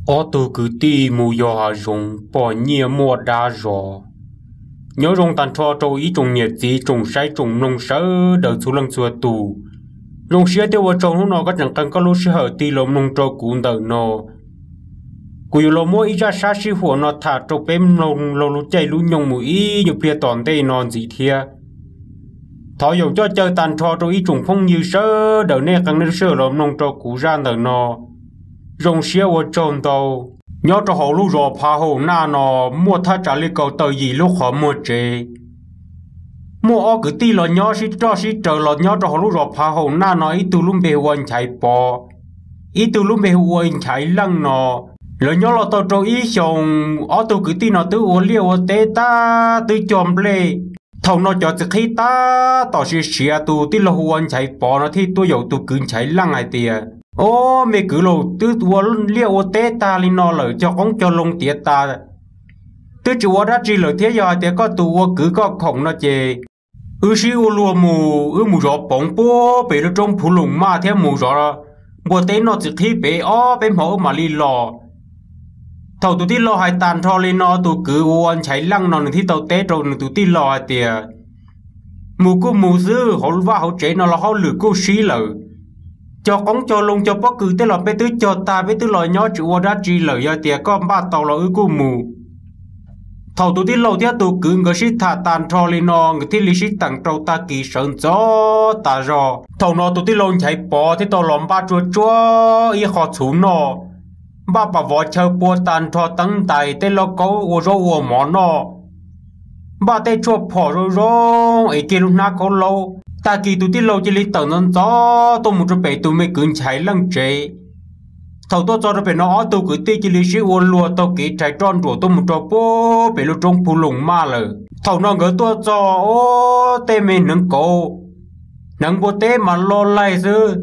Ob tug kwv tij mus yos hav zoov pom nyiaj muaj dab zos. Nyob zoo tag nrho rau ib tsoom niam txiv tsoom saib tsoom mloog sawv daws txhua leej txhua tus. Zoo siab thiab ua tsaug hnub no koj tseem qee koj lub sij hawm tig los mloog rau kuv ntawm no. Kuv yuav los muab ib zaj sab sib huam no tham rau peb mloog laug lub caij lub nyoog mus ib nyuag pliag tom ntej no ntxiv thiab. Thov yaum coj caw tag nrho rau ib tsoom phooj ywg sawv daws nej qee nej lub sij hawm los mloog rau kuv zaj ntawm no. Zoo siab ua tsaug ntau. Nyob rau hauv lub zos Phav Haum Naj no muaj thaj tsam li kaum tawm yim lub qhov muag tsev. Muaj ob kwv tij los nyob sib roj sib raws los nyob rau hauv lub zos Phav Haum Naj no, ib tug lub npe hu ua Nchaiv Pov, ib tug lub npe hu ua Nchaiv Leej no. Lawv nyob los tau rau ib xyoos, ob tug kwv tij no twb ua liaj ua teb tag twb cog nplej. Thaum no cov txiv qhib tab tom siav siav, tus tij laug hu ua Nchaiv Pov no thiaj tuaj yaum tus kwv Nchaiv Leej hais tias, Ob, me kwv, los twb ua liaj ua teb tag li no lawm, cog qoob cog loo tiav tas, twb tsis ua dab tsi lawm thiab. Yog hais tias koj tus ua kwv koj khoom no ces wb sib ua luag mus, wb mus zov poov puag pem lub roob Phuv Loos Maj thiab mus zov npua teb noj txiv qhib pem ob peb hmo wb mam li los. Thaum tus tij laug hais tag nrho li no, tus kwv ua Nchaiv Leej no nws thiaj tau teb rau nws tus tij laug hais tias, Mus kuj mus xwb, hauv vaj hauv tsev no los hauj lwm kuj sib lawm. Cog qoob cog loo cog pob kws tej los peb twb cog tag, peb twb los nyob tsis ua dab tsi lawm, yog tias koj npaj tau los wb kuj mus. Thaum tus tij laug thiab tus kwv nkawd sib tham tag nrho li no, nkawd thiaj li sib teem rau tag kis sawv ntxov tas zog. Thaum no tus tij laug Nchaiv Pov thiaj tau los npaj tsuag tsuag ib qho txhuv noj, npaj pas vov chaw pua tag nrho teeb ntais tej lauj kaub ua zaub ua mov noj, npaj tej tshuaj phom zoo zoo es kiag lub hnab khaub laub. Tag kis tus tij laug cia li tawm ntxov ntxov tuaj mus rau pem tus me kwv Nchaiv Leej tsev. Thaum tuaj txog rau pem no ob tug kwv tij cia li sib ua luag taug kev rhais roj nruam tuaj mus rau puag pem lub roob Phuv Loos Maj lawm. Thaum no nkawd tuaj txog, ob, tej me hneev kauv, hneev npua teb mas lo laig xwb.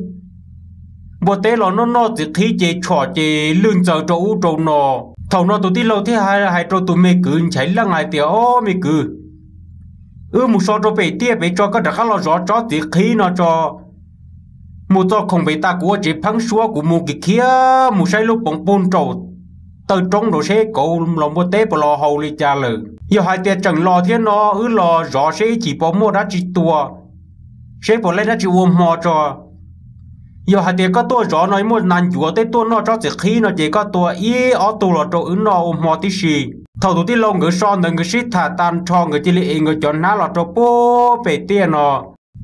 Npua teb los noj noj txiv qhib ces tshom ces lwj ntxaws rau ub rau no. Thaum no tus tij laug thiaj hais rau tus me kwv Nchaiv Leej hais tias, Ob, me kwv, wb mus so rau pem tiaj pem tso, koj rov qab los zov tsob txiv qhib no tso. Mus txog khoom pem tas kuv ua tsev pheeb suab, kuv mus kiag khiav mus saib lub poov puag nraum taw roob nraud seb kauv los npua teb puas los haus li cas lawm. Yog hais tias tseem los thiab no wb los zov seb ib chim puas muaj dab tsi tua, seb puas laij dab tsi ua hmo tso. Yog hais tias koj tuaj zov no muaj nas ncuav tej tuaj noj tsob txiv qhib no ces koj tua ib ob tug los rau wb noj ua hmo tib si. Thaum tus tij laug nkawd so ntawd nkawd sib tham tag nrho nkawd cia li ev nkawd cov hnab los rau puag pem tiaj no.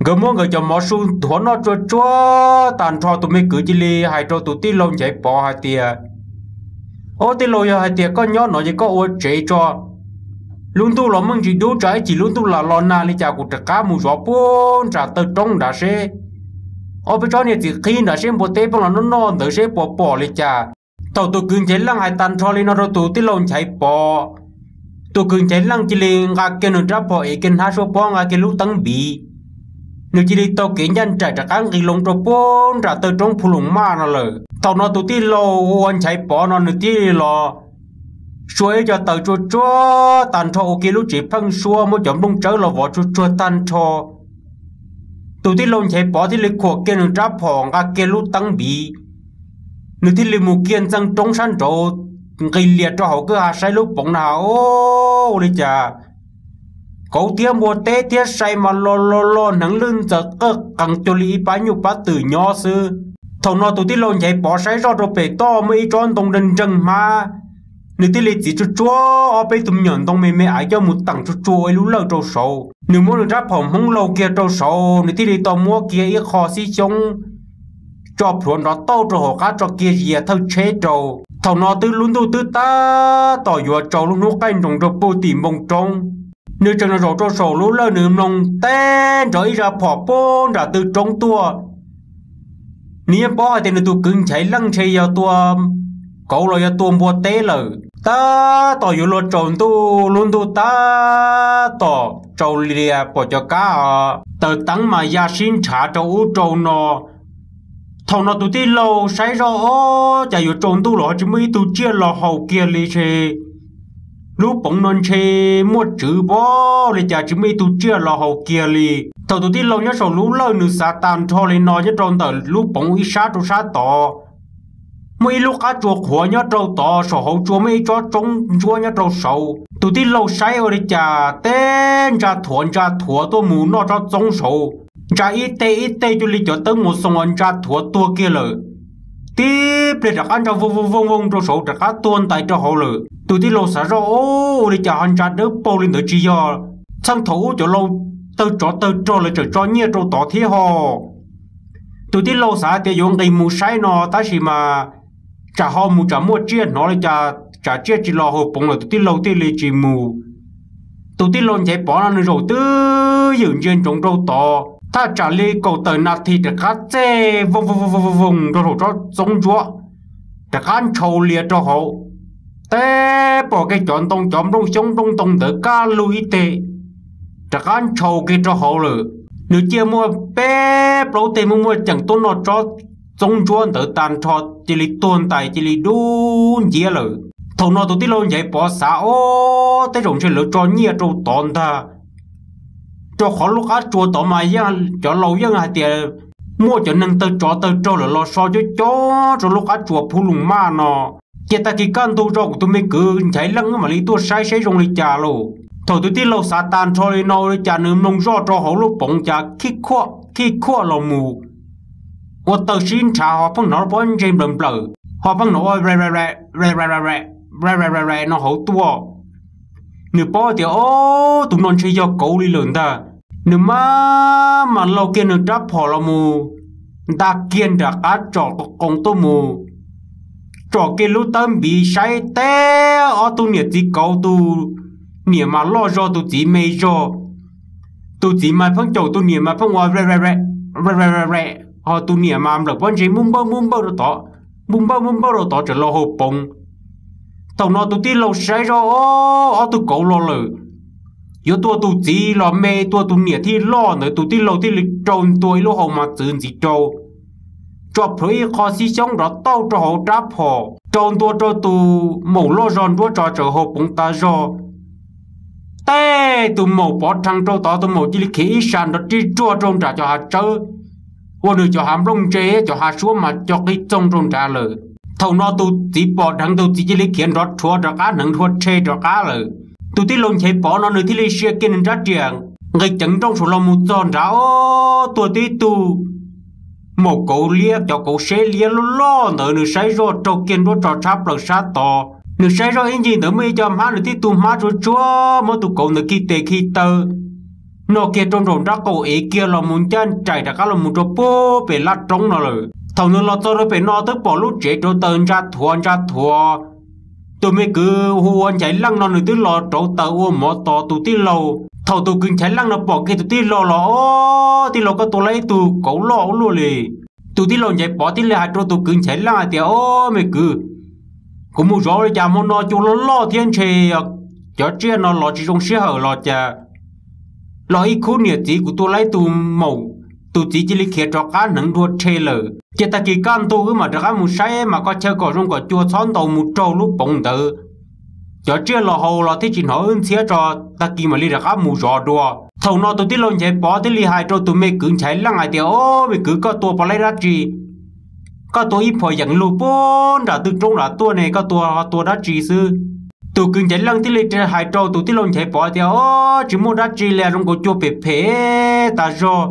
Nkawd muab nkawd cov mov su nthuav noj tsuag tsuag tag nrho tus me kwv cia li hais rau tus tij laug Nchaiv Pov hais tias, Ob, tij laug, yog hais tias koj nyob no ces koj ua tsev tso. Lub ntuj los me ntsis dub, tsam ib chim lub ntuj lam los nag li cas kuv rov qab mus zov puag nram taw roob nrad seb ob peb tsob niag txiv qhib nrad seb npua teb pheej los noj noj ntawd seb puas pom li cas. Thaum tus kwv Nchaiv Leej hais tag nrho li no rau tus tij laug Nchaiv Pov, tus kwv Nchaiv Leej cia li nqa kiag nws rab phom ev kiag hnab suab pob nqa kiag lub teeb npiv, nws cia li taug kev ncaj nraim rov qab nqis loo rau puag nram taw roob Phuv Loos Maj no lawm. Thaum no tus tij laug ua Nchaiv Pov no nws thiaj li los sua ib co taws tsuag tsuag tag nrho ua kiag lub tsev pheeb suab muab cov nplooj tsawb los vov tsuag tsuag tag nrho. Tus tij laug Nchaiv Pov thiaj li khuam kiag nws rab phom nqa kiag lub teeb npiv, nws thiaj li mus kiag ntxeev roob sab nraud, nqis lias rau hauv kwj ha saib lub poov na ha, ua li cas kauv thiab npua teb thiab sai mas lo lo lo hneev lwj ntxaws qawj qees cuag li ib pab nyuj pab twm nyob xwb. Thaum no tus tij laug Nchaiv Pov saib zoj rau pem toj muaj ib tsob ntoo nreeg nreeg hmab, nws thiaj li txiav tsuag tsuag ob peb tug me nyuam ntoo me me aiv coj mus teem tsuag tsuag ua ib lub lawj rau saud. Nws muab nws rab phom Hmoob laug kiag rau saud, nws thiaj li tau muab kiag ib qho xib xyoob tso plhuav nrov tauj rau hauv qab tso kiag zias thawj tsheb rau. Thaum no twb lub ntuj twb tab tom yuav tsaus lub hnub qaij nroos rau puag tim npoo roob. Nws tseem los zaum rau saum lub lawj nws mloog teb nrov ib zaj phom puag nram tw roob tuaj. Nws yeej paub hais tias nws tus kwv Nchaiv Leej ntshe yog tua kauv los yog tua npua teb lawm. Tab tom yuav luag tsaus ntuj, lub ntuj tab tom tsaus lias pom cov kab taws teeb mas ya sib ntshav rau ub rau no. Thaum no tus tij laug saib zoj ob cas yuav tsaus ntuj los ho tsis muaj ib tug tsiaj los haus kiag li, ntshe lub poov no ntshe muaj tswv pob li cas tsis muaj ib tug tsiaj los haus kiag li. Thaum tus tij laug nyob saum lub lawj nws xav tag nrho li no nyob rau ntawm lub poov ib sab rau sab tod, muaj ib lub qab tsua qhuav nyob rau tod, saum hauv tsua muaj ib tsob txoob ntsuab nyob rau saud. Tus tij laug saib ua li cas teb ntsa thuav ntsa thuav tuaj mus noj tsob txoob saud, ntsa ib teg ib teg cuag li cov teeb mos xoos uas ntsa thuav tuag kiag lawm. Tib pliag rov qab ntsa voog voog voog voog rau saud rov qab tuag ntais rau hauv lawm. Tus tij laug xav zoj, ua li cas ho ntsa dawb paug li ntawd, tsis yog txheej thaum ub cov laus tawg tsov tawg rog lawv tseem tso nyiaj rau tod thiab ho. Tus tij laug xav tias yuav nqis mus saib no tab sis mas tsam ho mus tsam muaj tsiaj hnov li cas tsam tsiaj tsis los hauv poov lawm tus tij laug thiaj li tsis mus. Tus tij laug Nchaiv Pov no nws zaum twb ywm ntsia ntsoov rau tod thaj tsam li kaum tawm nas this rov qab txej voog voog voog rau saum tsob txoob ntsuab, rov qab ntshau lias rau hauv. Teb pom kiag cov ntoo cov nplooj xyoob nplooj ntoo ntawd kaj lug ib teg, rov qab ntshau kiag rau hauv lawm. Nws cia muaj peb plaub teg muaj muaj ceem tuaj noj tsob txoob ntsuab ntawd tag nrho, cia li tuag ntais cia li dub nciab lawm. Thaum no tus tij laug Nchaiv Pov xav, ob, tej zaum ntshe lawv tso nyiaj rau tod ntag, rau qhov lub qab tsua tod mas yeej cov laus yeej hais tias muaj cov neeg tawg tsov tawg rog lawm los so coob coob rau lub qab tsua Phub Loos Maj no. Ces tag kis kaj ntug zog kuv tus me kwv Nchaiv Leej mam li tuaj saib seb zoo li cas lauj. Thaum tus tij laug xav tag nrho li no ua li cas nws mloog zoj rau hauv lub poov cas khij khuaj khij khuaj los mus ua taw sib nrhav ho pheej hnov pob ntseg nplawm nplawm, ho pheej hnov ua no hauv tuaj. Nws paub tias, ob, tus no ntshe yog kauv li lawm ntag. Nws maj mam laug kiag nws rab phom los mus nta kiag nram qab tsom qoos tuaj mus, tsom kiag lub tawb npiv saib teb ob tug niam txiv kauv, tus niam mas loj zog tus txiv me zog. Tus txiv mas pheej caum tus niam mas pheej ua re re re, ho tus niam mas nplawm pob ntseg npuj npawj npuj npawj rau tod, npuj npawj npuj npawj rau tod tseem los hauv poov. Thaum no tus tij laug saib zoj, ob, ob tug kauv los lawm, yuav tua tus txiv los me tua tus niam thiaj loj ntawd, tus tij laug thiaj li rau ntua ib lub hau mas txwv ntxiv rau, tso plhuav ib qho xib xyoob nrov tauj rau hauv rab phom rau ntua rau tus maum loj zog nruab tso tsawm hauv poov tas zog. Tej tus maum pov rhees rau tod, tus maum cia li khiav ib sab nrov ri ruag rau nram cov hav tsawb, ua nws cov hav nplooj ntse cov hav suab mas co qig txoog rau nrad lawm. Thaum no tus txiv pom dheev, tus txiv cia li khiav nrov rhuav rov qab hneev dhua rhe rov qab lawm. Tus tij laug Nchaiv Pov no nws thiaj li sia kiag nws rab riam nqis ceev nrooj saum los mus txog nrad, ob, tuag tib tug maum kauv liab, cov kauv seb liab loj loj ntawd, nws saib zoj raug kiag nruab tso tshab plaws sab tod. Nws saib zoj ib ncig ntawd muaj ib co hmab, nws tib tug hmab tsuag tsuag muab tus kauv ntawd khi tes khi taw no kiag rau nraum nrab qaum ev kiag los mus ncaj nraim rov qab los mus rau puag pem laj roob no lawm. Thaum nws los txog rau pem no twb pom lub tsev rauv taws ntsa thuav ntsa thuav. Tus me kwv hu ua Nchaiv Leej no nws twb los rauv taws ua mov tos tus tij laug. Thaum tus kwv Nchaiv Leej no pom kiag tus tij laug los, ob, tij laug koj tua tau ib tug kauv loj ua luaj li. Tus tij laug Nchaiv Pov thiaj li hais rau tus kwv Nchaiv Leej hais tias, ob, me kwv, kuv mus zov li cas hmo no cua loj loj thiab ntshe cov tsiaj no los tsis zoo sij hawm los cas los ib khub niam txiv kuv tua tau ib tug maum, tus txiv cia li khiav rov qab hneev dhua rhe lawm. Ces tag kis kaj ntug wb mam rov qab mus saib mas koj chaw kom zoo kom cua txhob ntaus mus raug lub poov ntawd, cov tsiaj los haus los thiaj tsis hnov wb ntxhiab tso, tag kis mam li rov qab mus zov dua. Thaum no tus tij laug Nchaiv Pov thiaj li hais rau tus me kwv Nchaiv Leej hais tias, ob, me kwv, koj tua puas laib dab tsi? Koj tua ib phom yees lug puag nram twg roob nram tuaj ne, koj tua tua dab tsi xwb? Tus kwv Nchaiv Leej thiaj li hais rau tus tij laug Nchaiv Pov tias, ob, tsis muaj dab tsi li, zoo nkaus cua phem phem tas zog.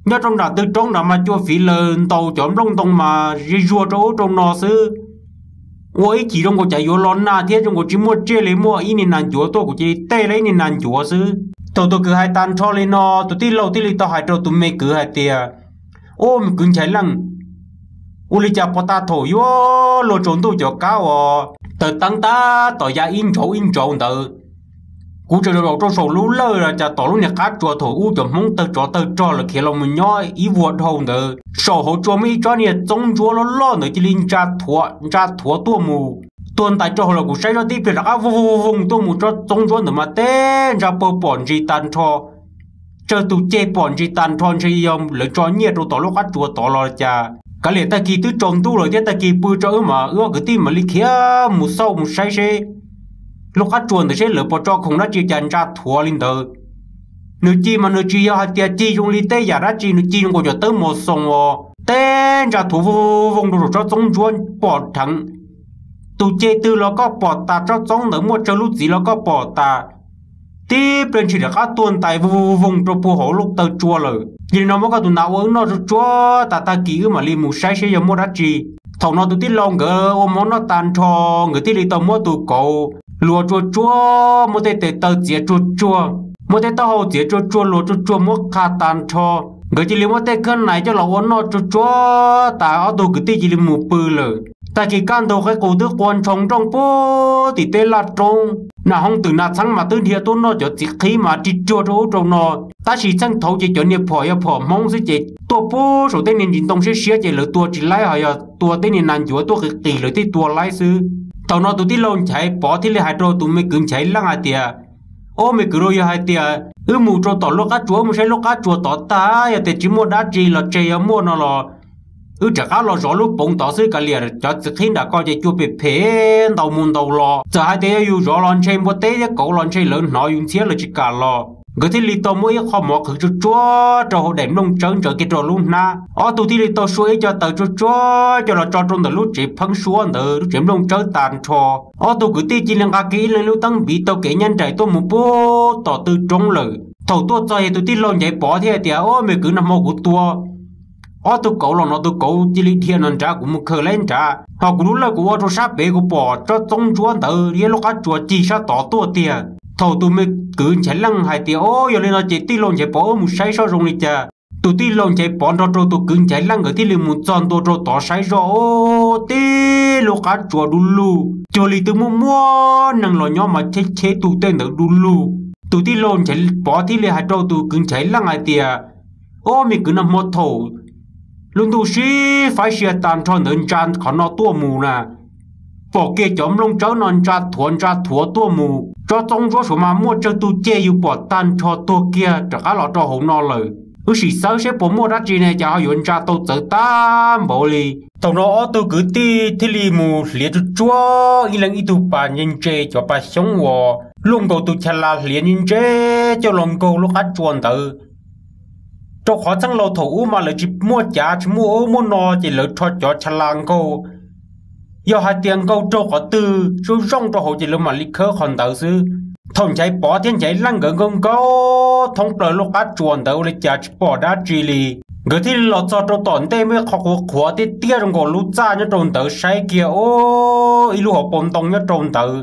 Nyob rau nram twg roob nrad mas cua fiv lawm ntaus cov nplooj ntoo mas zuag zuag rau ub rau no xwb. Ua ib chim zoo nkaus cas yuav los nag thiab zoo nkaus tsis muaj tsiaj li, muaj ib niag nas ncuav tuaj kuv cia li tej la ib niag nas ncuav xwb. Thaum tus kwv hais tag nrho li no, tus tij laug thiaj li tau hais rau tus me kwv hais tias, ob, me kwv Nchaiv Leej, ua li cas puag ta thaum yuav luag tsaus ntuj cov kab uas taws teeb tab tom ya ib ntsauv ib ntsauv ntawd, kuv tseem zaum rau saum lub lawj los cas tom lub niag qab tsua thaum ub cov Hmoob tawg tsov tawg rog lawv khiav los mus nyob ib vuag dhau ntawd, saum hauv tsua muaj ib tsob niag txoob ntsuab loj loj ntawd cia li ntsa thuav ntsa thuav tuaj mus. Tuag ntais rau hauv los kuv saib zoj tib pliag rov qab voog voog tuaj mus tsob txoob ntsuab ntawd mas teb ntsa pag pom ntsis tag nrho, tsawg tus ceg pom ntsis tag nrho ntshe yog lawv tso nyiaj rau tom lub qab tsua tod los cas. Kav liam tag kis twb tsaus ntuj lawm thiab tag kis pw tso wb mas wb ob kwv tij mam li khiav mus xauj mus saib seb lub qab tsua ntawd seb lawv puas tso khoom dab tsi cas ntsa thuav li ntawd. Nws cig mas nws tsis yog hais tias cig zoo li tej yam dab tsi, nws cig zoo nkaus cov tawb mos xoos os. teb ntsa thuav voo voo rau saum tsob txoob ntsuab pom dheev. Tus ce twg los koj pom tas, tsob txoob ntawd muaj tsawg lub txiv los koj pom tas. Tib pliag ntshis rov qab tuag ntais voo voo rau puag hauv lub taw tsua lawm. Yog li no muab koj tus nas ua wb noj tsuag tsuag tas, tag kis wb mam li mus saib seb yog muaj dab tsi. Thaum no tus tij laug nkawd ua mov noj tas nrho, nkawd thiaj li tau muab tus kauv luas tsuag tsuag, muab tej tes taw txiav tsuag tsuag, muab tej taub hau txiav tsuag tsuag, luas tsuag tsuag muab qha tas nrho. Nkawd cia li muab tej kab nais coj los ua noj tsuag tsuag tas, ob tug kwv tij cia li mus pw lawm. Tag kis kaj ntug qaib qus twb qua ntshoo nrooj puag tim tej laj roob, nas hoob twm nas txheeb mas twb dhia tuaj noj cov txiv qhib mas ri ruag rau ub rau no. Tab sis txheej thaud ces cov niag phom yog phom Hmoob xwb ces tuaj puag saum tej niag ntsis ntoo siab siab ces lawv tua tsis laib, ho yog tua tej niag nas ncuav tuaj qis qis lawv thiaj tua laib xwb. Thaum no tus tij laug Nchaiv Pov thiaj li hais rau tus me kwv Nchaiv Leej hais tias, Ob me kwv, yog hais tias wb mus rau tom lub qab tsuas, wb mus saib lub qab tsuas tod tag, yog tias tsis muaj dab tsi los tseg, yog muaj no los wb rov qab los zov lub poov tod xwb. Kav liam, cov txiv qhib nram ko ces cua phem phem, ntaus mus ntaus los. Txawm hais tias yog yus zov los ntshe npua teb thiab kauv los ntshe lawv hnov yus ntxhiab lawv tsis kam los. Nkawd thiaj li tau muab ib qho mov qhwv tsuag tsuag rau hauv daim nplooj tsawb ntsaws kiag rau lub hnab. Ob tug thiaj li tau sua ib co taws tsuag tsuag coj los tso rau ntawm lub tsev pheeb suab ntawd, lub tsev nplooj tsawb tas nrho. Ob tug kwv tij cia li nqa kiag ib leeg lub teeb npiv taug kev nyab nraim tuaj mus puag tom tw roob lawm. Thaum tuaj txog ces tus tij laug Nchaiv Pov thiaj hais tias, Ob me kwv, nag hmo kuv tua ob tug kauv los no, tus kauv cia li dhia no nrad, kuv mus khaws laib nrad, ho kuv lub lawj kuv ua rau sab pem kuv pom tsob txoob ntsuab ntawd thiab lub qab tsuas cig sab tod tuaj tiag. Thaum tus me kwv Nchaiv Leej hais tias, Ob, yog li no ces tij laug Nchaiv Pov, wb mus saib seb zoo li cas. Tus tij laug Nchaiv Pov nrog rau tus kwv Nchaiv Leej nkawd thiaj li mus txog ntua rau tod saib zoj, ob, tib lub qab tsuas du lug, cuag li twb muaj muaj neeg los nyob mas cheb cheb tu tej ntawd du lug. Tus tij laug Nchaiv Pov thiaj li hais rau tus kwv Nchaiv Leej hais tias, Ob me kwv, nag hmo thaum lub ntuj sib faib sia tag nrho ntawd ntsa qhov no tuaj mus na, pom kiag cov nplooj tsawb no ntsa thuav ntsa thuav tuaj mus, tsob txoob ntsuab saud mas muaj tsawg tug ceg yus pom tag nrho tuag kiag rov qab los rau hauv no lawm. Wb sim xawb seb puas muaj dab tsi ne, cas ho yuav ntsa tau txawv tag npaum li. Thaum no ob tug kwv tij thiaj li mus hliav tsuag tsuag ib leeg ib tug pas ntse ntse, cov pas xyoob uas luaj nkaus tus cha las hliav ntse ntse coj los nkaug lub qab tsuas ntawd. Rau qhov txheej laus thaum ub mas lawv tsis muaj cav tsis muaj ub muaj no ces lawv rho cov cha las nkaug. Yog hais tias nkaug raug qhov twg zoo zoo rau hauv ces lawv mam li khawb qhov ntawd xwb. Thaum Nchaiv Pov thiab Nchaiv Leej nkawd nkaug nkaug thoob plaws lub qab tsuas ntawd ua li cas tsis pom dab tsi li. Nkawd thiaj li los txog rau tom ntej muaj ib qho qhuav qhuav tiaj tiaj zoo nkaus lub txaj nyob rau ntawd, saib kiag, ob, ib lub hauv paus ntoo nyob rau ntawd.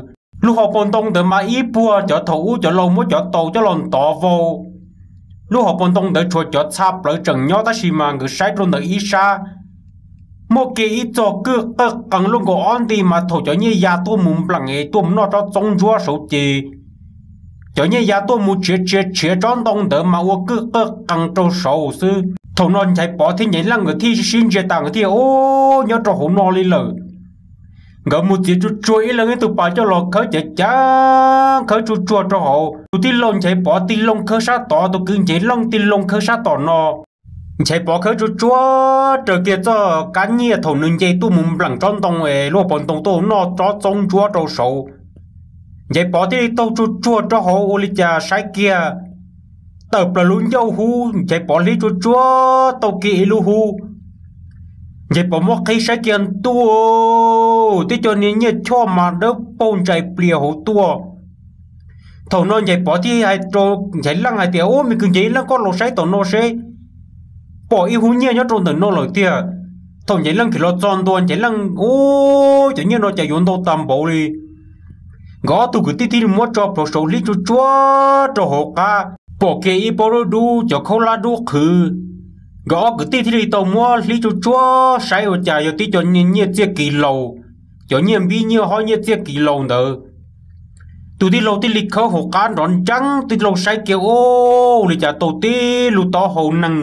Lub hauv paus ntoo ntawd mas ib puag cov thaum ub cov laus muab cov taus coj los ntov vau. Lub hauv paus ntoo ntawd tshuav cov txha plawv tseem nyob tab sis mas nkawd saib rau ntawm ib sab muaj kiag ib txog kwj qawj qees luaj nkaus ob nti mas thaum cov nyiaj ya tuaj mus npleem es tuaj mus noj tsob txoob ntsuab saud ces cov nyiaj ya tuaj mus tshiav tshiav tshiav tsob ntoo ntawd mas ua kwj qawj qees rau saud xwb. Thaum no Nchaiv Pov thiab Nchaiv Leej nkawd thiaj sib ntsia tas nkawd thiaj, ob, nyob rau hauv no li lawm. Nkawd mus txiav tsuag tsuag ib leeg ib tug pas coj los khawb ceev ceev, khawb tsuag tsuag rau hauv. Tus tij laug Nchaiv Pov tig loo khawb sab tod, tus kwv Nchaiv Leej tig loo khawb sab tom no. Nchaiv Pov khawb tsuag tsuag raws kiag txoj kab nyiaj thaum nws nce tuaj mus npleem tsob ntoo es lub hauv paus ntoo tuaj noj tsob txoob ntsuab rau saud. Nchaiv Pov thiaj li taug tsuag tsuag rau hauv ua li cas saib kiag, tawm plaws lub ncauj hub, Nchaiv Pov hlib tsuag tsuag tau kiag ib lub hub. Nchaiv Pov muab qhib saib kiag ntuj, tib co niag nyiaj choj mas dawb paug ntsais plias hauv tuaj. Thaum no Nchaiv Pov thiaj hais rau Nchaiv Leej hais tias, ob, me kwv Nchaiv Leej, koj los saib tom no seb, pom ib hub nyiaj nyob rau ntawm no lawm tiag. Thaum Nchaiv Leej khiav los txog ntua Nchaiv Leej, ob, cov nyiaj no cas yuav ntau tas npaum li. Nkawd ob tug kwv tij thiaj li muab tso plhuav saud hlib tsuag tsuag rau hauv qab, pom kiag ib pob dub dub cov khaub hlab dub qhwv. Nkawd ob kwv tij thiaj li tau muab hlib tsuag tsuag saib ua cas yog tib co nyiaj txiaj kis laus, cov nyiaj npib nyiaj hob nyiaj txiaj kis laus ntawd. Tus tij laug thiaj li khawb hauv qab nrov ntseeb, tij laug saib kiag, ob, li cas tau tib lub taub hau neeg,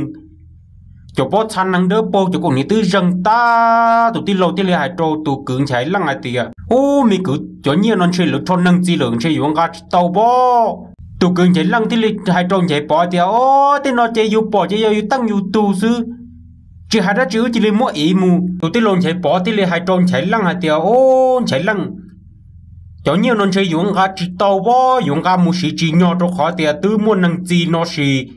cov pob txha neeg dawb paug, cov kaus hniav twb zeeg tag. Tus tij laug thiaj li hais rau tus kwv Nchaiv Leej hais tias, ob, me kwv, cov nyiaj no ntshe lawv rho neeg txi lawm, ntshe yuav nqa tsis tau pob. Tus kwv Nchaiv Leej thiaj li hais rau Nchaiv Pov tias, ob, tej no ces yus pom ces yog yus teej yus tug xwb, tsis hais dab tsi, wb cia li muab ib mus. Tus tij laug Nchaiv Pov thiaj li hais rau Nchaiv Leej hais tias, ob, Nchaiv Leej, cov nyiaj no ntshe yuav nqa tsis tau pob, yuav nqa mus siv tsis nyog rau qhov tias twb muaj neeg txi no sis.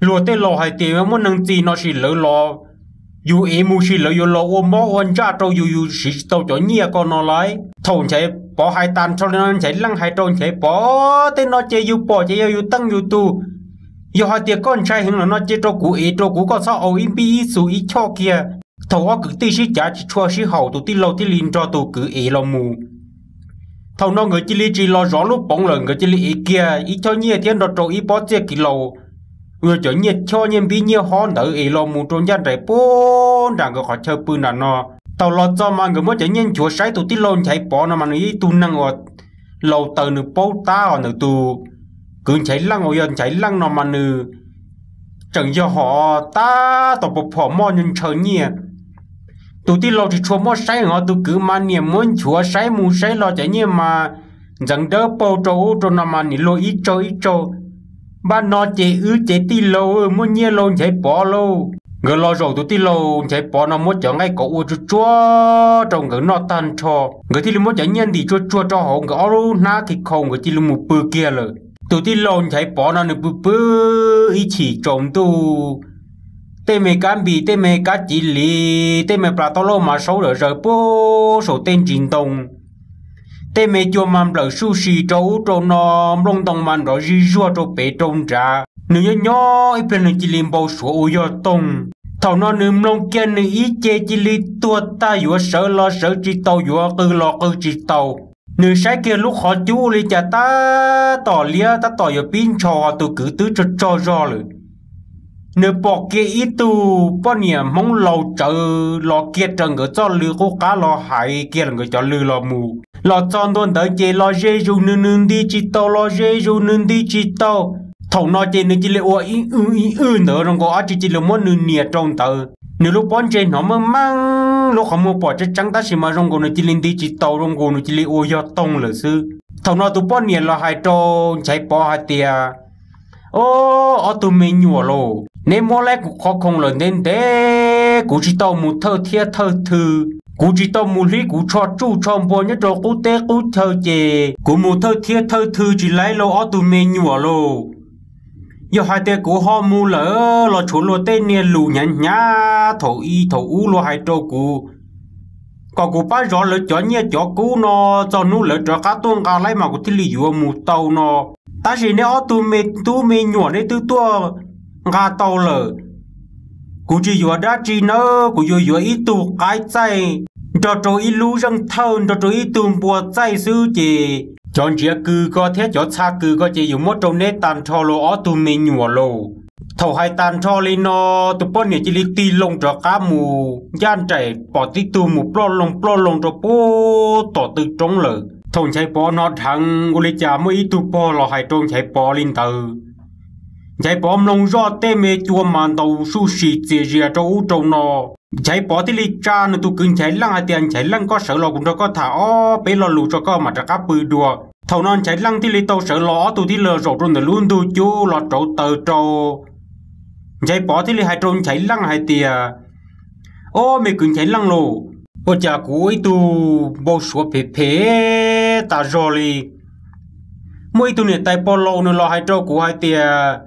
Luag tej laus hais tias muaj neeg txi no sis lawv los yus ev mus sis lawv yuav los ua mob ua ntsaj rau yus, yus siv tsis tau cov nyiaj ko no lauj. Thaum Nchaiv Pov hais tas nrho li no, Nchaiv Leej hais rau Nchaiv Pov, tej no ces yus pom ces yog yus teej yus tug. Yog hais tias koj ntshai heev lawm no ces rau kuv ev rau kuv, koj txhob au ib npib ib xus ib choj kiag. Thaum ob kwv tij sib cav tsis tshua sib haum, tus tij laug thiaj li nrog tus kwv ev los mus. Thaum no nkawd cia li tsis los zov lub poov lawm, nkawd cia li ev kiag ib choj nyiaj thiab nrog rau ib pob txiaj kiv laus uas cov nyiaj choj nyiaj npib nyiaj hob ntawd es los mus rau ncaj nraim puag nram nkawd qhov chaw pw nram no. Thaum los txog mas nkawd muab cov nyiaj nchuav saib tus tij laug Nchaiv Pov no mas nws yog ib tug neeg uas laus taws, nws paub tab os. Ntawm tus kwv Nchaiv Leej uas yog Nchaiv Leej no mas nws tseem yog hom tab tom pos phom moj ntshaw nyiaj. Tus tij laug tsis tshua muab saib, ho tus kwv mas niam muab nchuav saib mus saib los cov nyiaj mas ntxeev dawb paug rau ub rau no mas nim luag ib tsaug ib tsaug. Npaj no ces wb ces tij laug muaj nyiaj lauj, Nchaiv Pov lauj. Nkawd los zaum tus tij laug Nchaiv Pov no muab cov nqaij kauv ua tsuag tsuag rau nkawd noj tag nrho, nkawd thiaj li muab cov nyiaj ntim tsuag tsuag rau hauv nkawd ob lub hnab khi khau, nkawd cia li mus pw kiag lawm. Tus tij laug Nchaiv Pov no nws pw pw ib chim tsaus ntuj, tej me kab npis, tej me kab civ liv, tej me plas tau lauj mas saub zawm zaws puag saum tej ntsis ntoo. Tej me cua mas nplawm suj si rau ub rau no, nplooj ntoo mas nrov zig zuag rau pem rau nrad. Nws nyob nyob ib pliag nws cia li npau suav ua yog toog. Thaum no nws mloog kiag nws ib ce cia li tuag tag, yuav sawv los sawv tsis tau, yuav qw los qw tsis tau. Nws saib kiag lub qhov cub ua li cas tab tom liab tab tom yuav pib ntshaus, tus kwv twb tsaug tsaug zog lawm. Nws pom kiag ib tug poj niam Hmoob laus tsawv los kiag raws nkawd txoj lw qub qab los hais kiag nkawd cov lw los mus. Los txog ntua ntawd ces los ze zus nws, nws nti tsis tau, los ze zus nws nti tsis tau. Thaum no ces nws cia li ua ib wj ib wj ntawd zoo nkaus dab tsi cia li muab nws nias rau ntawd. Nws lub pob ntseg hnov meej meej, lub qhov muag pom tseeb tseeb tab sis mas zoo nkaus nws cia li nti tsis tau, zoo nkaus nws cia li ua yog toog lawm xwb. Thaum no tus poj niam los hais rau Nchaiv Pov hais tias, Ob, ob tug me nyuam lauj, neb muab laib kuv qhov khoom lawm ntev ntev, kuv tsis tau mus thawj thiab thawj thw, kuv tsis tau mus hlib kuv tsho tsuj tsho npua nyob rau qub teb qub chaw ces kuv mus thawj thiab thawj thw tsis laib lauj ob tug me nyuam lauj. Yog hais tias kuv ho mus lawm los tshuav luag tej niag lus hnyav hnyav thaum ub thaum ub luag hais rau kuv, kom kuv pab zov lawv cov nyiaj cov kub no, txog hnub lawv rov qab tuaj nqa laib mas kuv thiaj li yuav mus tau no. Tab sis neb ob tug me tub me nyuam neb twb tuaj nqa tau lawm. Kuv tsis yuav dab tsi nawb, kuv yuav yuav ib tug qaib txaij nrog rau ib lub zeej thawj nrog rau ib tug npua txaij xwb ces cov ntsiav kws ko thiab cov txha kws ko ces yuav muab rau neb tag nrho los ob tug me nyuam lauj. Thaum hais tas nrho li no, tus poj niam cia li tig loo rov qab mus ncaj nraim pom tib tug mus ploj loo ploj loo rau puag tom tw roob lawm. Thaum Nchaiv Pov hnov dheev ua li cas muaj ib tug pog los hais rau Nchaiv Pov li ntawd, Nchaiv Pov mloog zoj tej me cua mas ntaus suj si txias zias rau ub rau no. Nchaiv Pov thiaj li tsa nws tus kwv Nchaiv Leej hais tias, Nchaiv Leej, koj sawv los kuv nrog koj tham ob peb lo lus tso koj mam rov qab pw dua. Thaum no Nchaiv Leej thiaj li tau sawv los, ob tug thiaj li los zaum rau ntawm lub ntug cub los rauv taws rau. Nchaiv Pov thiaj li hais rau Nchaiv Leej hais tias, Ob, me kwv Nchaiv Leej lauj, ua cas kuv ua ib tug npau suav phem phem tas zog li. Muaj ib tug niam tais pog laus nws los hais rau kuv hais tias,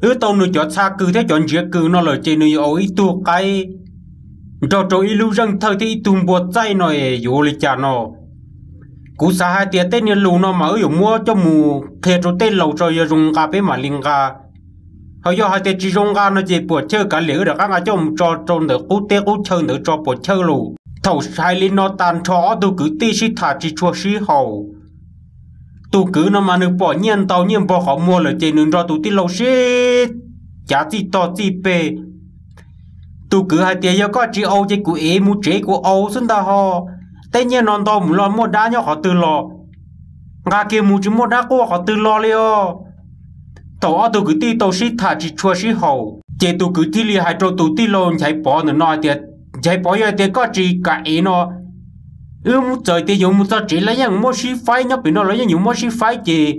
wb tau nws cov txha kws thiab cov ntsiav kws no lawm ces nws yuav ua ib tug qaib nrog rau ib lub zeej thawj thiab ib tug npua txaij no es yuav ua li cas no. Kuv xav hais tias tej niag lus no mas wb yuav muab coj mus qhia rau tej laus tso, yog zoo nqa peb mam li nqa. Ho yog hais tias tsis zoo nqa no ces puam chawj kav liam wb rov qab nqa coj mus tso rau ntawm qub teb qub chaw ntawd tso puam chawj lauj. Thaum hais li no tas nrho ob tug kwv tij sib tham tsis tshua sib haum. Tus kwv no mas nws pom nyiaj ntau nyiaj npog qhov muag lawm ces nws nrog tus tij laug sib cav txij tog txij peg. Tus kwv hais tias, Yog koj tsis au ces kuv ev mus tsev kuv au xwb ntag ho. Tej nyiaj no ntau mus los muaj dab nyob qhov twg los? Nqa kiag mus tsis muaj dab quaj qhov twg los li os. Thaum ob tug kwv tij tau sib tham tsis tshua sib haum ces tus kwv thiaj li hais rau tus tij laug Nchaiv Pov ntawm no hais tias, Nchaiv Pov, yog hais tias koj tsis kam ev no, wb txawm tias yuav mus txog tsev los yeej muab sib faib, nyob pem no los yeej yuav muab sib faib ces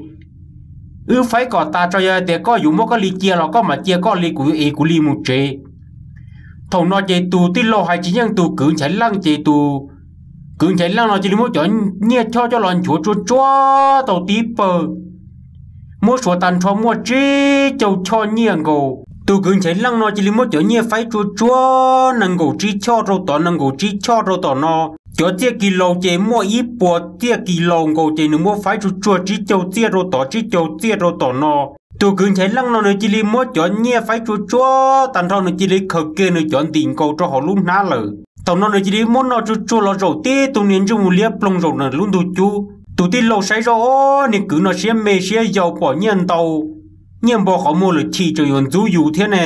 wb faib kom tas tso, yog hais tias koj yuav muab koj li cia los koj mam cia koj li, kuv yuav ev kuv li mus tsev. Thaum no ces tus tij laug hais tsis yeej tus kwv Nchaiv Leej ces tus kwv Nchaiv Leej no cia li muab cov nyiaj choj coj los nchuav tsuag tsuag tau tib pawg, muab suav tas nrho muaj tsib caug choj nyiaj nkaus. Tus kwv Nchaiv Leej no cia li muab cov nyiaj faib tsuag tsuag nees nkaum tsib choj rau tod, nees nkaum tsib choj rau tom no. Cov txiaj kis laus ces muaj ib puas txiaj kis laus nkaus ces nws muab faib tsuag tsuag tsib caug txiaj rau tod, tsib caug txiaj rau tom no. Tus kwv Nchaiv Leej no nws cia li muab cov nyiaj faib tsuag tsuag tag nrho, nws cia li khaws kiag nws cov ntim nkaus rau hauv lub hnab lawm. Thaum no nws cia li muab noj tsuag tsuag los zaum tib tug niag ntsej muag liab ploog zaum nws lub ntug cub. Tus tij laug saib zoj, ob niag kwv no siab me siab yau, pom nyiaj ntau, nyiaj npog qhov muag lawm chim tseem yuav ntxub yus thiab ne.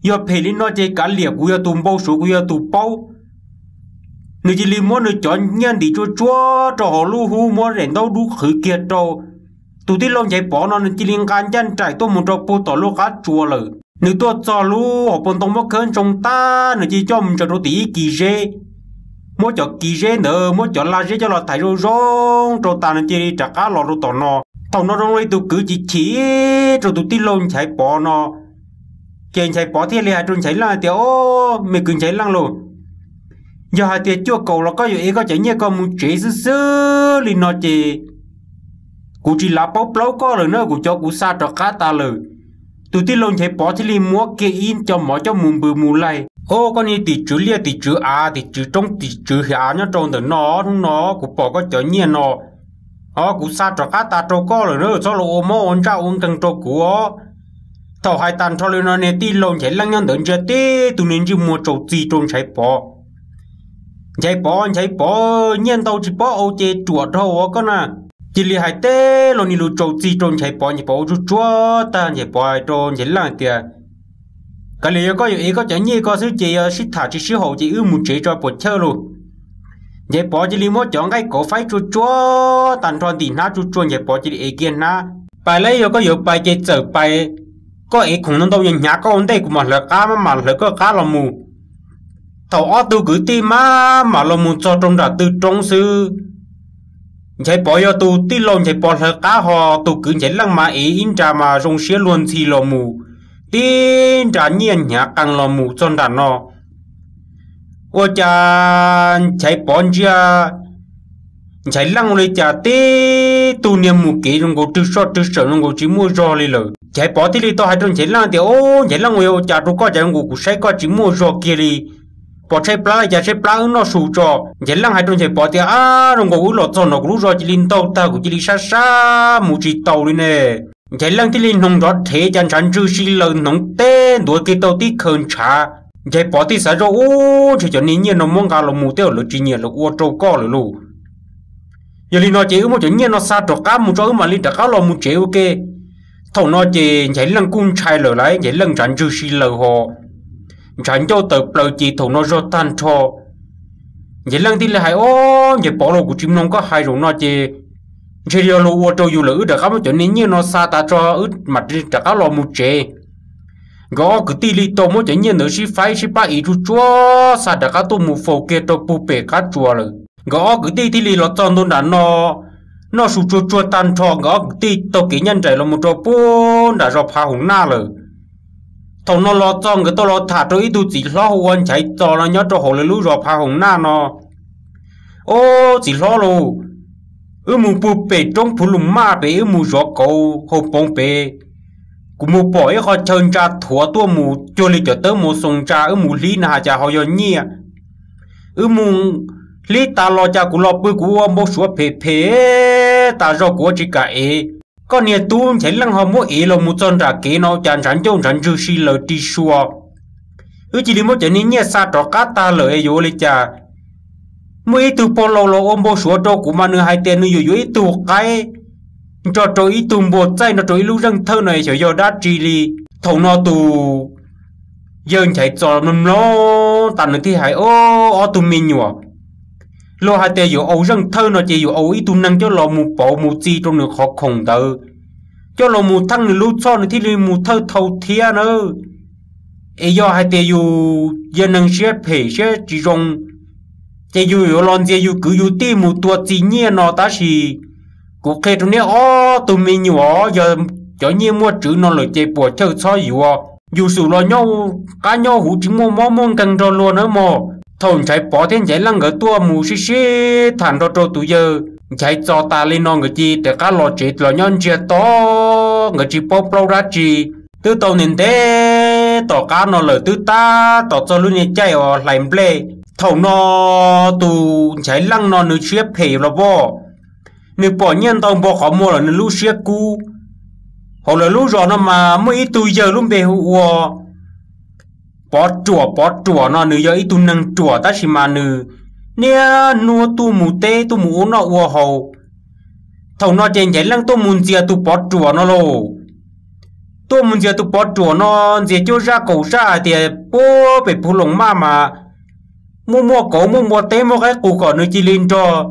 Yog phem li no ces kav liam, kuv yog tus npau suav, kuv yog tus paub. Nws cia li muab nws cov nyiaj ntim tsuag tsuag rau hauv lub hub, muab daim ntaub dub qhwv kiag rau. Tus tij laug Nchaiv Pov no nws cia li nqa ncaj nraim tuaj mus rau puag tom lub qab tsua lawm. Nws tuaj txog lub hauv paus ntoo muab khawb ntsoog tag, nws cia li coj mus ntsaws rau tim ib kis zeb. Muab cov kis zeb ntawd, muab cov lag zeb coj los thaiv zoo zoo rau tas, nws cia li rov qab los rau tom no. Thaum no zoo li tus kwv chim chim rau tus tij laug Nchaiv Pov no. Ces Nchaiv Pov thiaj li hais rau Nchaiv Leej hais tias, Ob, me kwv Nchaiv Leej lauj, yog hais tias cuaj kaum los koj yuav ev koj cov nyiaj koj mus tsev xwb xwb li no ces kuv tsis lav paub plaub koj lawm na, kuv cov kuv xa rov qab tas lawm. Tus tij laug Nchaiv Pov thiaj li muab kiag ib co mov coj mus npws mus laig. Ob, koj niag tim tswv liaj tim tswv av, tim tswv roob tim tswv hav nyob rau ntawm no, hnub no kuv pom koj cov nyiaj no, ob, kuv xa rov qab tas rau koj lawm na, txhob los ua mob ua ntsaj ua nkeeg rau kuv os. Thaum hais tag nrho li no, niag tij laug Nchaiv Leej nyob ntawd ntsia tib tug niag ntsej muag tsaus txig rau Nchaiv Pov. Nchaiv Pov, Nchaiv Pov, nyiaj ntau tsis paub ua ces ruam dhau ua koj na. Cia li hais teb los niag lus tsaus txig rau Nchaiv Pov, Nchaiv Pov ua tsuag tsuag tag, Nchaiv Pov hais rau Nchaiv Leej tias, Kav liam, yog koj yuav ev koj cov nyiaj ko xwb ces yog sib tham tsis sib haum ces wb mus tsev tso puas chawj lauj. Nchaiv Pov cia li muab cov nqaij kauv faib tsuag tsuag tag nrho ntim hnab tsuag tsuag, Nchaiv Pov cia li ev kiag hnab. Pais lawm, yog koj yuav pais ces txawm pais, koj ev khoom no ntau hnyav koj ua ntej, kuv mam hlawv qab, mam hlawv koj qab los mus. Thaum ob tug kwv tij mam mam los mus txog rau nram tw roob xwb, Nchaiv Pov yog tus tij laug Nchaiv Pov hlawv qab, ho tus kwv Nchaiv Leej mas ev ib nra mas zoo siab luag ntxhi los mus, tib nra nyiaj hnyav qees los mus txog nram no. Ua cas Nchaiv Pov ntsia Nchaiv Leej ua li cas tib tug niag mus kev zoo nkaus rwg soj rwg sawm, zoo nkaus tsis muaj zog li lawm. Nchaiv Pov thiaj li tau hais rau Nchaiv Leej tias, Ob, Nchaiv Leej, ua cas rau koj cas zoo nkaus kuv saib koj tsis muaj zog kiag li? Pov tshaib plab li cas, tshaib plab wb noj su tso. Nchaiv Leej hais rau Nchaiv Pov tias, Ab, zoo nkaus wb los txog no kuv lub zog cia li ntaug tag, kuv cia li sab sab mus tsis tau li ne. Nchaiv Leej thiaj li hnoos nrov rhev, cas ntshav ntswg si laws, hnoos teb ntuav kiag tau tib khaws ntshav. Nchaiv Pov thiaj xav zoj, Ub, ntshe cov niag nyiaj no muab nqa los mus tej lawv tsis nyiam lawv ua rau koj lawm lauj. Yog li no ces wb muab cov nyiaj no xa rov qab mus tso, wb mam li rov qab los mus tsev ua ke. Thaum no ces Nchaiv Leej kuj ntshai lawm lauj, Nchaiv Leej ntshav ntswg si laws ho ntshav ncauj tawm plaws ces thaum no zog tag nrho. Nchaiv Leej thiaj li hais, Ob, Nchaiv Pov lauj, kuv tsis mloog koj hais zaum no ces ntshe yog luag ua rau yus lawm, wb rov qab muab cov niag nyiaj no xa tas tso, wb mam rov qab los mus tsev. Nkawd ob kwv tij li tau muab cov nyiaj ntawd sib faib sib pab ev tsuag tsuag xa rov qab tuaj mus faus kiag rau puag pem qab tsuas lawm. Nkawd ob kwv tij thiaj li los txog ntua nram no, noj su tsuag tsuag tag nrho, nkawd ob kwv tij taug kev ncaj nraim los mus rau puag nram zos Phav Hoos Naj lawm. Thaum no los txog nkawd tau los tham rau ib tug txiv hlob hu ua Nchaiv Txos no nyob rau hauv lawv lub zos Phav Hoos Naj no. Ob, txiv hlob lauj, wb mus puag pem roob Phuv Lus Maj pem, wb mus zov kauv hauv poov pem, kuv mus pom ib qho chaw ntsa thuav tuaj mus cuag li cov tawb mos xoos ntsa, wb mus hlib na has cas ho yog nyiaj. Wb mus hlib tas los cas kuv los pw kuv ua npau suav phem phem tas zog kuv ua tsis kam ev. Koj niag tub Nchaiv Leej ho muab ev los mus txog nram kev no cas ntshav ncauj ntshav ntswg si laws ri sua. Wb cia li muab cov niag nyiaj xa rov qab tag lawm es yuav ua li cas? Muaj ib tug pog laus los ua npau suav rau kuv mas nws hais tias nws yuav yuav ib tug qaib nrog rau ib tug npua txaij nrog rau ib lub zeej thawj no es xyov yog dab tsi li. Thaum no tus yawg Nchaiv Txos mloog mloog tas nws thiaj hais, Ob, ob tug me nyuam, luag hais tias yuav au zeej thawj no ces yuav au ib tug neeg coj los mus pauv mus txi rau nws qhov khoom ntawd, coj los mus theej nws lub txhoj nws thiaj li mus thawj thau thiab nawb. Es yog hais tias yus yog neeg siab phem siab tsis zoo, ces yus yuav los ntxias yus kwv yus tij mus tua txiv nyiaj no, tab sis kuv qhia rau neb ob tug me nyuam, yog cov nyiaj muaj tswv no lawm ces puas chawj txhob yuav. Yus xum los nyob qab nyob huv tsis muaj mob muaj nkeeg nrog luag nawb mog. Thaum Nchaiv Pov thiab Nchaiv Leej nkawd tuaj mus sib sib tham nrog rau tus yawg Nchaiv Txos tas li no nkawd cia li rov qab los tsev los nyob ntsiag to, nkawd tsis paub plaub dab tsi. Twb tau ntev ntev tom qab no lawm, twb tab tom txog lub niag caij uas hlais nplej. Thaum no tus Nchaiv Leej no nws siab phem los poj, nws pom nyiaj ntau npo qhov muag lawm nws lub siab kub. Hauv lawv lub zos no mas muaj ib tug yawg lub npe hu ua Pov Ruam. Pov Ruam no nws yog ib tug neeg ruam tab sis mas nws niaj hnub tuaj mus teb tuaj mus ua noj ua haus. Thaum no ces Nchaiv Leej tuaj mus ntxias tus Pov Ruam no lauj. Tuaj mus ntxias tus Pov Ruam no, ntxias cuaj zaj kaum zaj hais tias puag pem Phu Loos Maj mas muaj muaj kauv muaj npua teb muaj qaib qus kom nws cia li nrog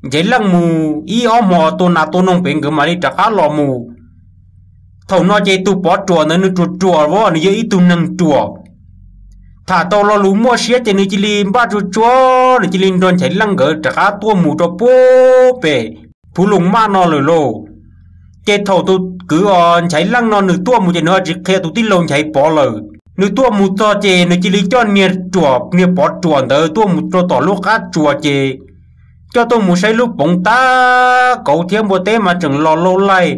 Nchaiv Leej mus ib ob hmo tua nas tua noog pem nkawd mam li rov qab los mus. Thaum no ces tus Pov Ruam ntawd nws ruam ruam as, nws yog ib tug neeg ruam. Tham tau lo lus muaj siab ces nws cia li npaj tsuag tsuag, nws cia li nrog Nchaiv Leej nkawd rov qab tuaj mus rau puag pem Phu Loos Maj no lawm lauj. Ces thaum tus kwv os Nchaiv Leej no nws tuaj mus ces nws ho tsis qhia tus tij laug Nchaiv Pov lawm. Nws tuaj mus txog ces nws cia li coj niag ruam niag Pov Ruam ntawd tuaj mus rau tom lub qab tsuas ces coj tuaj mus saib lub poov tab kauv thiab npua teb mas tseem los lauj laij.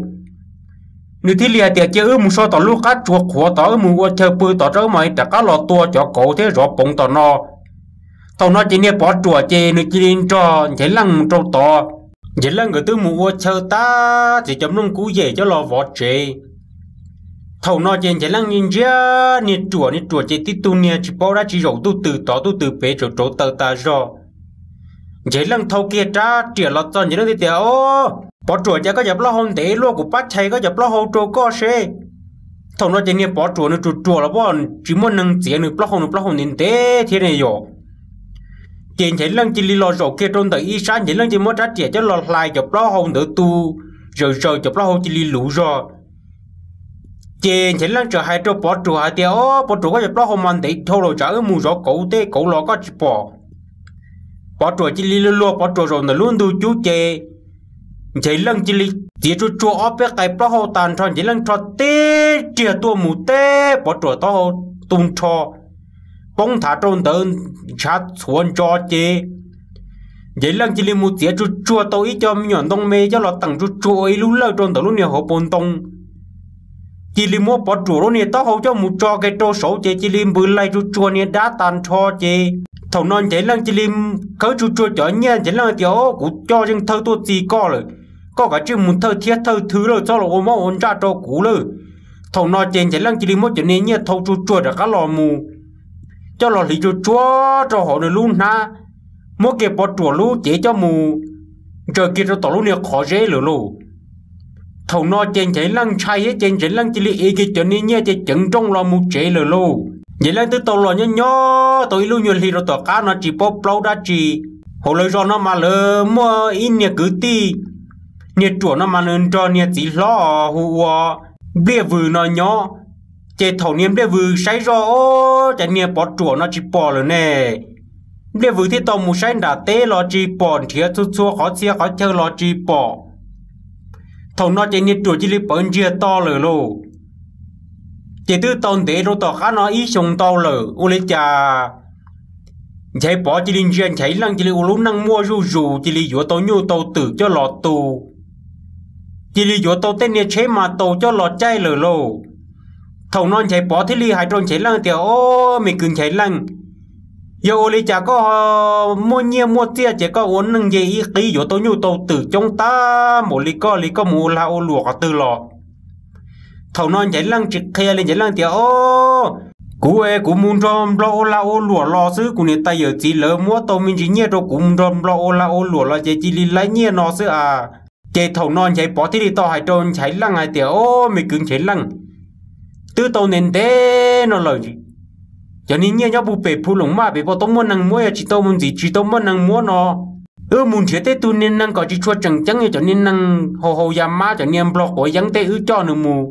Nws thiaj li hais tias cia wb mus so tom lub qab tsuas qhuav tod, wb mus ua chaw pw tod rau wb mam li rov qab los tua cov kauv thiab zov poov tom no. Thaum no ces niag Pov Ruam ces nws cia li nrog Nchaiv Leej mus rau tod. Nchaiv Leej nkawd twb mus ua chaw tag ces cov nplooj kub yem coj los vov tsev. Thaum no ces Nchaiv Leej ntsia niag ruam, niag ruam ces tib tug niag tsis paub dab tsi, zaum tuj twm tod tuj twm pem, tsaus rauv taws tas zog. Nchaiv Leej thau kiag rab riam los txog, Nchaiv Leej thiaj tias, Au, Pov Ruam, cas koj cov plaub hau ntev luaj, kuv pab chais koj cov plaub hau rau koj seb. Thaum no ces niag Pov Ruam nws ruam ruam los poj, tsis muaj neeg txiav nws plaub hau, nws plaub hau ntev ntev thiab ne yom. Ces Nchaiv Leej cia li los zaum kiag rau ntawm ib sab, Nchaiv Leej cia li muab rab riam coj los hlais cov plaub hau ntawd tu zawm zaws, cov plaub hau cia li luv zog. Ces Nchaiv Leej txawm hais rau Pov Ruam hais tias, Au, Pov Ruam, koj cov plaub hau mas ntev dhau lawm, tsam wb mus zov kauv tej kauv los koj tsis pom. Pov Ruam cia li luag luag, Pov Ruam zaum ntawm lub ntug cub ces Nchaiv Leej cia li txiav tsuag tsuag ob peb qais plaub hau tas nrho, Nchaiv Leej rho tib riag tuaj mus teb Pov Ruam taub hau tu nrho, poob nthav rau ntawd ntshav txhuav ntso ces Nchaiv Leej cia li mus txiav tsuag tsuag tau ib co me nyuam ntoo me coj los teem tsuag tsuag ua ib lub lawj rau ntawm lub niag hauv paus ntoo. Cia li muab Pov Ruam lub niag taub hau coj mus tso kiag rau saud ces cia li npws laig tsuag tsuag niag dab tas nrho ces thaum no Nchaiv Leej cia li khawb tsuag tsuag cov nyiaj, Nchaiv Leej tias, Au, kuv coj zeej thawj tuaj txi koj lawm, koj kav tsij mus thawj thiab thawj thw lawm, txhob los ua mob ua ntsaj rau kuv lawm. Thaum no ces Nchaiv Leej cia li muab cov niag nyiaj thau tsuag tsuag rov qab los mus coj los hliv tsuag tsuag rau hauv nws lub hnab, muab kiag Pov Ruam lub cev coj mus ntsaws kiag rau tom lub niag qhov zeb lawm lauj. Thaum no ces Nchaiv Leej ntshai thiab ces Nchaiv Leej cia li ev kiag cov niag nyiaj ces ceev nrooj los mus tsev lawm lauj. Nchaiv Leej twb tau los nyob nyob tau ib lub nyuag hli rau tom qab no tsis paub plaub dab tsi. Hauv lawv zos no mas lawv muaj ib niag kwv tij, niag ruam no mas nws nrog niag txiv hlob hu ua Npliaj Vws no nyob. Ces thaum niag Npliaj Vws saib zoj, Au, cas niag Pov Ruam no tsis pom lawm ne. Npliaj Vws thiaj tau mus saib nram teb los tsis pom, nrhiav txhua txhua qhov txhia qhov chaw los tsis pom. Thaum no ces niag ruam cia li pawv ntsiag to lawm lauj. Ces twb tau ntev rau tom qab no ib xyoos ntau lawm, ua li cas Nchaiv Pov cia li ntsia Nchaiv Leej cia li ua lub neej muaj zuj zus, cia li yuav tau nyuj tau twm coj los tu, cia li yuav tau tej niag tsheb mas taus coj los caij lawm lauj. Thaum no Nchaiv Pov thiaj li hais rau Nchaiv Leej tias, Au, me kwv Nchaiv Leej, yog ua li cas koj muaj nyiaj muaj txiaj ces koj ua neej nce ib qib yuav tau nyuj tau twm coob tag npaum li koj li, koj mus ua lag ua luam qhov twg los? Thaum no Nchaiv Leej tsis qhia li, Nchaiv Leej tias, Au, kuv, kuv mus nrog nplog ua lag ua luam los xwb, kuv niam tais yawm txiv lawv muab tau me ntsis nyiaj rau kuv mus nrog nplog ua lag ua luam los ces cia li laib nyiaj no xwb a. Ces thaum no Nchaiv Pov thiaj li tau hais rau Nchaiv Leej hais tias, Au, me kwv Nchaiv Leej, twb tau ntev ntev no lawm, cov niag nyiaj nyob puag pem Phu Loos Maj pem puas tau muaj neeg muab, yog tsis tau mus ntxiv tsis tau muaj neeg muab no, wb mus nrhiav tej tug niag neeg kom tsis tshua tseem ceeb, yog cov niag neeg haus haus ya mab, cov niag nplog quav yeeb tej, wb coj nws mus,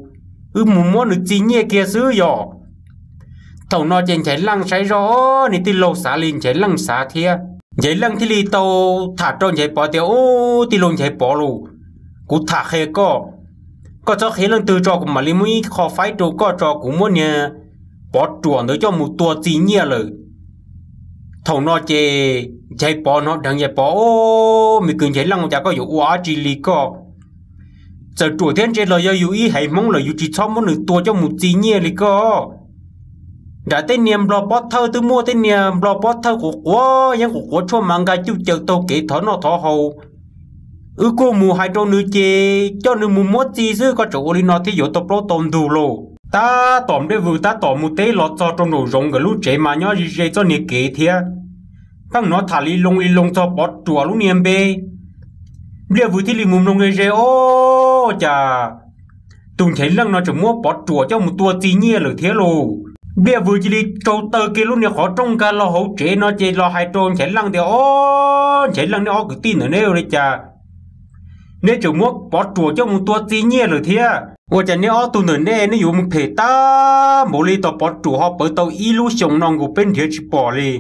wb mus muab nws txi nyiaj kiag xwb yog. Thaum no ces Nchaiv Leej saib zoj, Au, niag tij laug xav li Nchaiv Leej xav thiab. Nchaiv Leej thiaj li tau tham rau Nchaiv Pov tias, Au, tij laug Nchaiv Pov lauj, kuv tham qhia koj, koj txhob qhia leej twg tso, kuv mam li muab ib qho faib rau koj tso, kuv muab niag Pov Ruam ntawd coj mus tua txi nyiaj lawm. Thaum no ces Nchaiv Pov hnov dheev, Nchaiv Pov, Au, me kwv Nchaiv Leej, ua cas koj yuav ua dab tsi li koj? Txawm ruam thiab ntse los yog yus ib haiv Hmoob lawm yus tsis txhob muab nws tua coj mus txi nyiaj li koj. Nram tej niag nplog pob thawj twb muaj tej niag nplog pob thawj quav quav yeeb quav quav tshuaj mas nqa cuj caws taug kev thov noj thov haus. Wb kuj mus hais rau nws ces coj nws mus muab txi xwb, koj tseem ua li no thiab yuav tau plaub tau ntug lauj. Tab tom Npliaj Vwm tab tom mus teb los txog rau nraum zoov nkawd lub tsev mas nyob ze ze txoj niag kev thiab. Pheej hnov tham li loo li loo txog Pov Ruam lub niag npe. Npliaj Vwm thiaj li mus mloog ze ze, ob, cas tus Nchaiv Leej no tseem muab Pov Ruam coj mus tua txi nyiaj lawm thiab lauj. Npliaj Vwm cia li raug taw kiag lub niag qhov rooj nkag los hauv tsev no ces los hais rau Nchaiv Leej tias, ob, Nchaiv Leej, neb ob kwv tij ntawm neb ua li cas neb tseem muab Pov Ruam coj mus tua txi nyiaj lawm thiab? Ua cas neb ob tug ntawm nej, neb yuav mus phem tag npaum li tos Pov Ruam ho pawv tau ib lub xyoos no nkaus peb nrhiav tsis pom li?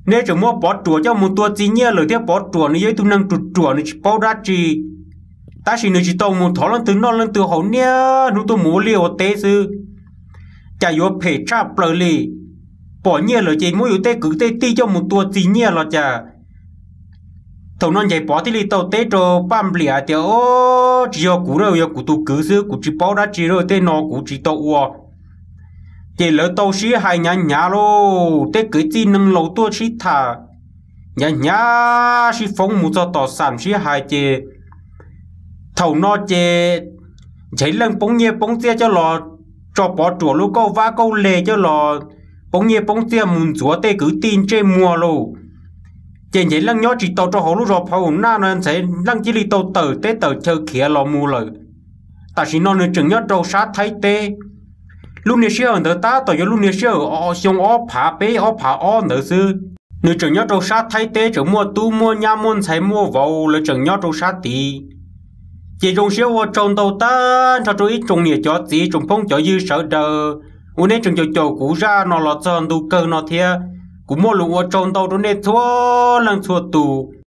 Neb tseem muab Pov Ruam coj mus tua txi nyiaj lawm thiab, Pov Ruam nws yog ib tug neeg ruam ruam nws tsis paub dab tsi, tab sis nws tsis tau mus thov leej twg noj leej twg haus, niaj hnub tuaj mus ua liaj ua teb xwb. Cas yuav phem tshaj plaws li, pom nyiaj lawm ces muab yus tej kwv tej tij coj mus tua txi nyiaj los cas? Thaum no Nchaiv Pov thiaj li tau teb rau Paj Npliam hais tias, ob, tsis yog kuv na, yog kuv tus kwv xwb, kuv tsis paub dab tsi, tej no kuv tsis tau ua. Ces lawv tau sib hais hnyav hnyav lauj, tej kwv tij neeg laus tuaj sib tham hnyav hnyav, sib foob mus txog tom xam sib hais ces thaum no ces Nchaiv Leej poob nyiaj poob txiaj coj los tso Pov Ruam lub kauj vab kauj leg coj los poob nyiaj poob txiaj mus ntxuav tej kwv tij ntsej muag lauj. Ces Nchaiv Leej nyob tsis tau rau hauv lub zos Phau Naj no, Nchaiv Leej cia li tau tawm teb tawm chaw khiav los mus lawm. Tam sim no nws tseem nyob rau sab Thaib teb. Lub niag sij hawm ntawd tab tom yog lub niag sij hawm xyoo ob phav peb ob phav ob ntawd xwb. Nws tseem nyob rau sab Thaib teb, tseem muaj tub muaj nyab muaj ntxhais muaj vauv lawv tseem nyob rau sab tid. Ces zoo siab ua tsaug ntau tag nrho rau ib tsoom niam cov txiv tsoom phooj cov ywg sawv daws uas nej tseem caum caum kuv zaj no los txog ntu kawg no thiab. Kuv muaj lus ua tsaug ntau rau nej txhua leej txhua tus.